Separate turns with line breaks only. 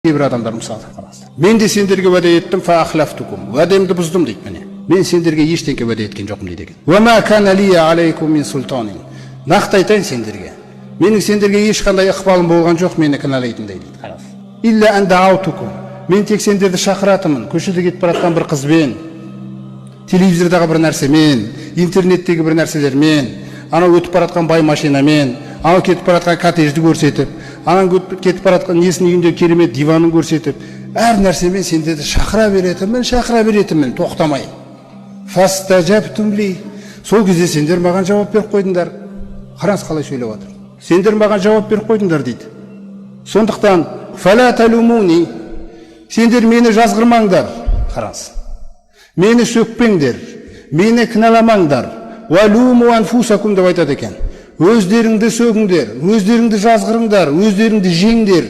Кейбір адамдар, мысалы, қараңыздар: «Мен де сендерге уәде еттім, фаахлафтукум, уәдемді бұздым», – дейді. «Міне, мен сендерге ештеңке уәде еткен жоқпын», – дейді екен. «Уама кана лия алейкум мин султанин». Нақты айтайын сендерге, менің сендерге ешқандай ықпалым болған жоқ мені кінәлайтындай, дейді. Қараңыз: «Илля ан даутукум», мен тек сендерді шақыратынмын. Көшеде кетіп бара жатқан бір қызбен, телевизордағы бір нәрсемен, интернеттегі бір нәрселермен, анау өтіп бара жатқан бай машинамен, анау кетіп бара жатқан коттеджді көрсетіп, анау кетіп бара жатқан несінің үйінде керемет диванын көрсетіп, әр нәрсемен сендерді шақыра беретінмін, шақыра беретінмін тоқтамай. «Фастажабтум ли», сол кезде сендер маған жауап беріп қойдыңдар. Қараңыз, қалай сөйлеп жатыр. «Сендер маған жауап беріп қойдыңдар», – дейді. «Сондықтан фала талумуни», сендер мені жазғырмаңдар. Қараңыз, мені сөкпеңдер, мені кінәламаңдар. «Уалуму анфусакум» деп айтады екен. Өздеріңді сөгіңдер, өздеріңді жазғырыңдар, өздеріңді жеңдер.